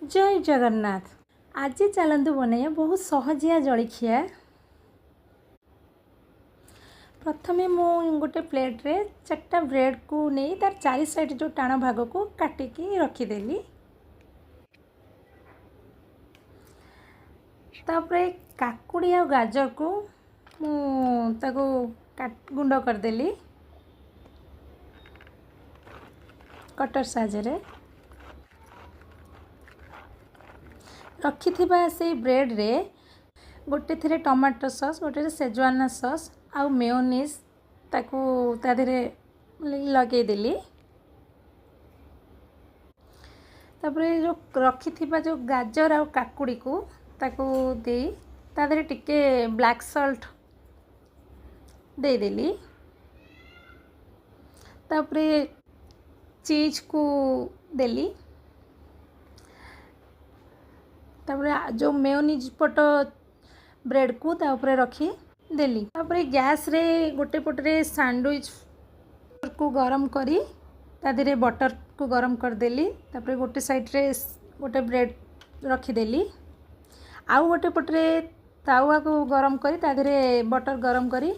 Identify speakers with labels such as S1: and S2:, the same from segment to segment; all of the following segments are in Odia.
S1: ଜୟ ଜଗନ୍ନାଥ। ଆଜି ଚାଲନ୍ତୁ ବନେଇବା ବହୁତ ସହଜିଆ ଜଳଖିଆ। ପ୍ରଥମେ ମୁଁ ଗୋଟେ ପ୍ଲେଟ୍ରେ ଚାରିଟା ବ୍ରେଡ଼୍କୁ ନେଇ ତାର ଚାରି ସାଇଡ଼୍ ଯେଉଁ ଟାଣ ଭାଗକୁ କାଟିକି ରଖିଦେଲି। ତାପରେ କାକୁଡ଼ି ଆଉ ଗାଜରକୁ ମୁଁ ତାକୁ ଗୁଣ୍ଡ କରିଦେଲି କଟର ସାହାଯ୍ୟରେ। ରଖିଥିବା ସେଇ ବ୍ରେଡ଼୍ରେ ଗୋଟେଥିରେ ଟମାଟୋ ସସ୍, ଗୋଟେରେ ସେଜୱାନା ସସ୍ ଆଉ ମେୟୋନିଜ୍ ତାକୁ ତା ଦେହରେ ଲଗେଇଦେଲି। ତାପରେ ଯେଉଁ ରଖିଥିବା ଯେଉଁ ଗାଜର ଆଉ କାକୁଡ଼ିକୁ ତାକୁ ଦେଇ ତା ଦେହରେ ଟିକେ ବ୍ଲାକ୍ ସଲ୍ଟ ଦେଇଦେଲି। ତାପରେ ଚିଜ୍କୁ ଦେଲି। ତାପରେ ଯେଉଁ ମେୟୋନିଜ୍ ପଟ ବ୍ରେଡ଼୍କୁ ତା ଉପରେ ରଖି ଦେଲି। ତାପରେ ଗ୍ୟାସ୍ରେ ଗୋଟେ ପଟରେ ସ୍ୟାଣ୍ଡୱିଚ୍କୁ ଗରମ କରି ତା ଦେହରେ ବଟର୍କୁ ଗରମ କରିଦେଲି। ତାପରେ ଗୋଟେ ସାଇଡ଼୍ରେ ଗୋଟେ ବ୍ରେଡ଼୍ ରଖିଦେଲି, ଆଉ ଗୋଟେ ପଟରେ ତାୱାକୁ ଗରମ କରି ତା ଦେହରେ ବଟର୍ ଗରମ କରି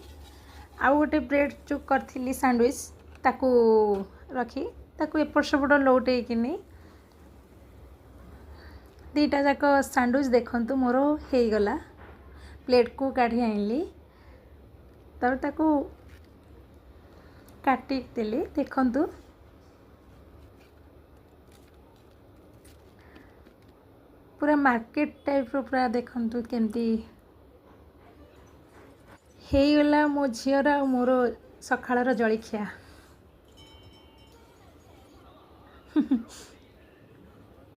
S1: ଆଉ ଗୋଟେ ବ୍ରେଡ଼୍ ଯେଉଁ କରିଥିଲି ସ୍ୟାଣ୍ଡୱିଚ୍ ତାକୁ ରଖି ତାକୁ ଏପଟ ସେପଟ ଲଉଟେଇକିନି ଦୁଇଟା ଯାକ ସ୍ୟାଣ୍ଡୱିଚ୍ ଦେଖନ୍ତୁ ମୋର ହେଇଗଲା। ପ୍ଲେଟ୍କୁ କାଢ଼ି ଆଣିଲି, ତାପରେ ତାକୁ କାଟିଦେଲି। ଦେଖନ୍ତୁ, ପୁରା ମାର୍କେଟ ଟାଇପ୍ର ପୁରା। ଦେଖନ୍ତୁ କେମିତି ହେଇଗଲା ମୋ ଝିଅର ଆଉ ମୋର ସକାଳର ଜଳଖିଆ।